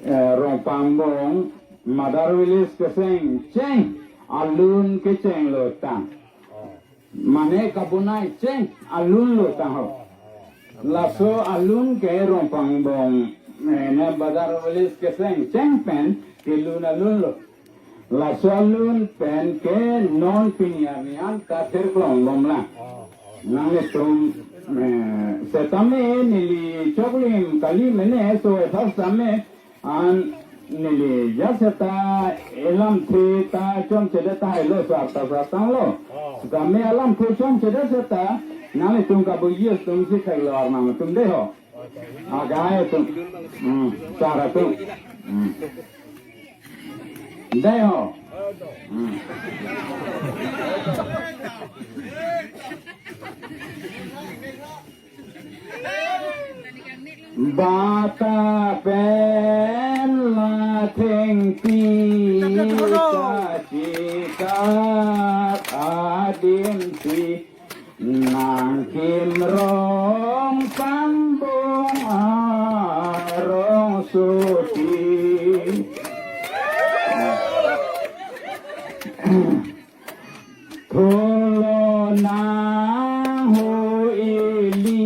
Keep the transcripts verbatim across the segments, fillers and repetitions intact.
eh, Rongpangbong mother village kecheng cheng, alun kechenglo tang. Mane kabonai cheng alunlo tang ho. Laso alun ke Rongpangbong, eh, ne mother village kecheng cheng pen kelun alunlo. Laso alun pen ke non pini arni an ta thirklong bomlang. Nanglitum, eh, setame neli choklim kali mene so first time an neli ja seta elamthe ta chomchedet tahai lo, sar ta sar tanglo. Setame alamthe chomchedet seta nanglitum kabuyes atum si theklong nangtum dei ho. Agai atum. Hmm, sar atum. Hmm. Dei ho. Hmm. Bata pen la thengpi kachikat adim si nangkim Rongpangbong arongsopi. Thulonang ho ili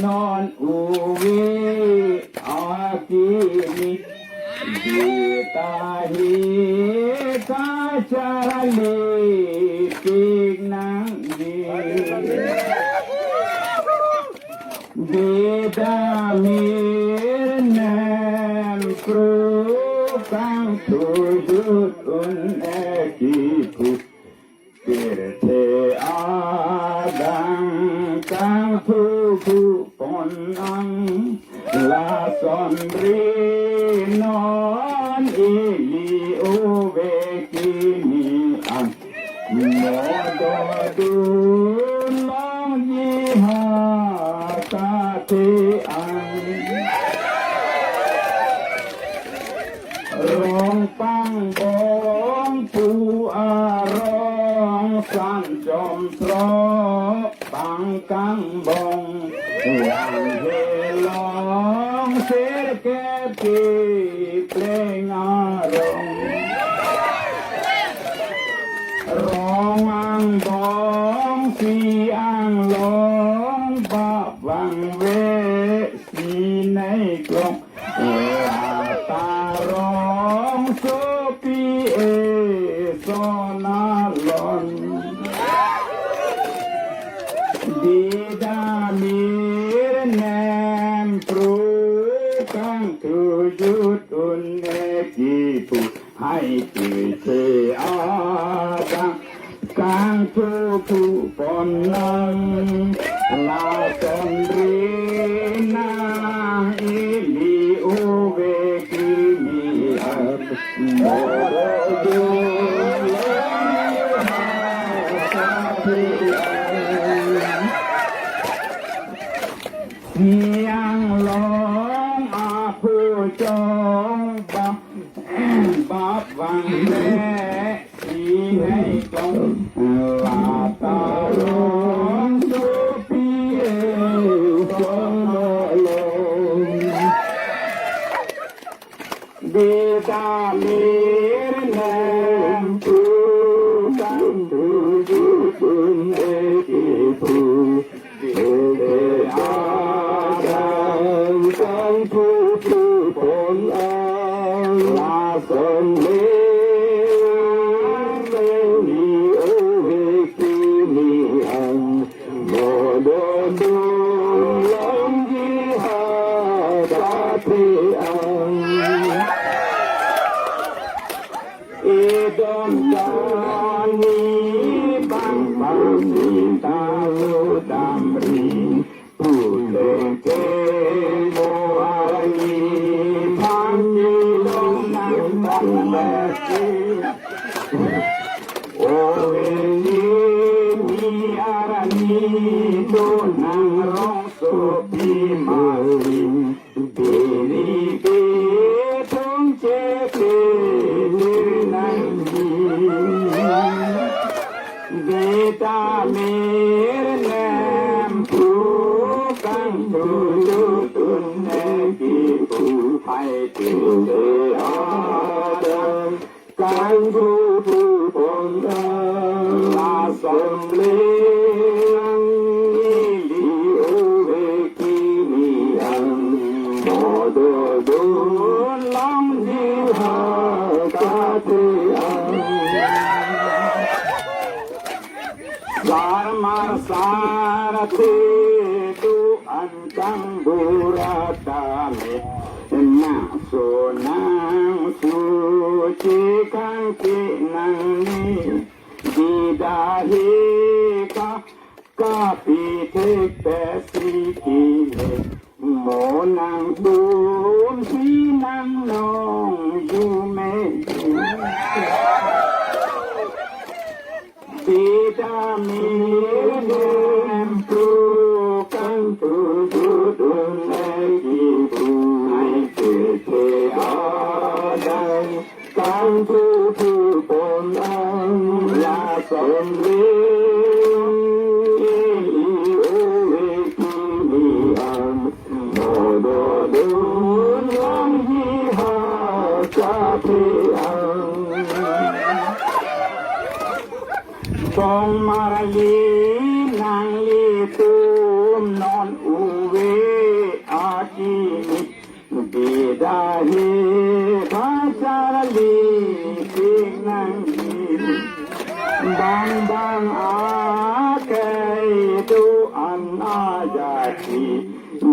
non uve akimi. Dita hi kacharli pik nangji. Dita mir nem pru kangthujut un-e kipu. Pirthe adang kangthuphu pon ang, lason ri non ili uve kimi an. Modo dun longji ha kate ang. Rongpangbong pu arong san jom throk pangkangbong, wang helong sirkep kepleng arong. Rong angbong si anglong bap vangve si neiklong. Lata rongsopi eson alon. Dita mir nem pru kangthujut un-e kipu. Hai kise adang kangthuphu pon ang, lason ri nang ili uve kimi an. Modo dun longji ha kate ang. Si anglong aphu chong bap, bap vangve si neiklong. Lata rongsopi eson alon. Dita mir nem pru kangthujut un-e kipu. Pirthe adang kangthuphu pon ang, lason ri nang ili uve kimi an. Modo dun longji ha kate ang. Idon dani bang bang ni talu damri. Puleke mo arni bang ni long nang bang leke. O ini mi arni do nang rongsopi maling. Bini ke thong chepe dir nangji. Dita mir nem pru kangthujut un-e kipu. Hai Titi adang kangthupo pon ang, lason le ili ove kimi ang, modo dun longji ha kathe ang. Sarmar sarthe do-an kangbura tame, nangso nangsu chekangke nangne, bida he ka kapithek pesi kine, mo nangtum si nangnong jume. Bida mir nempru kangthu jut un-e kipu, ai titi adang kangthupo pon ang, lason le ili ove kimi ang, modo dun longji ha kathe ang. Tong marli nanglitum non ove akimi, bida he bacharli pik nangji. Bang bang akai do-an ajati,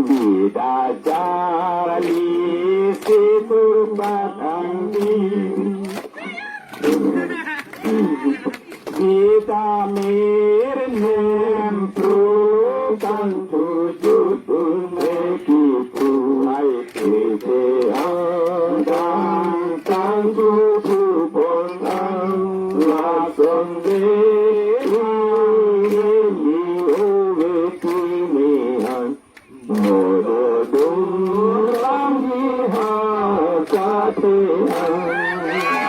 bida charli si turpat angdi. Bida mir nempru kangthu jut un-e kipu, ai titi adang kangthupo pon ang, lason le ili ove kimi ang, modo dun longji ha kathe ang.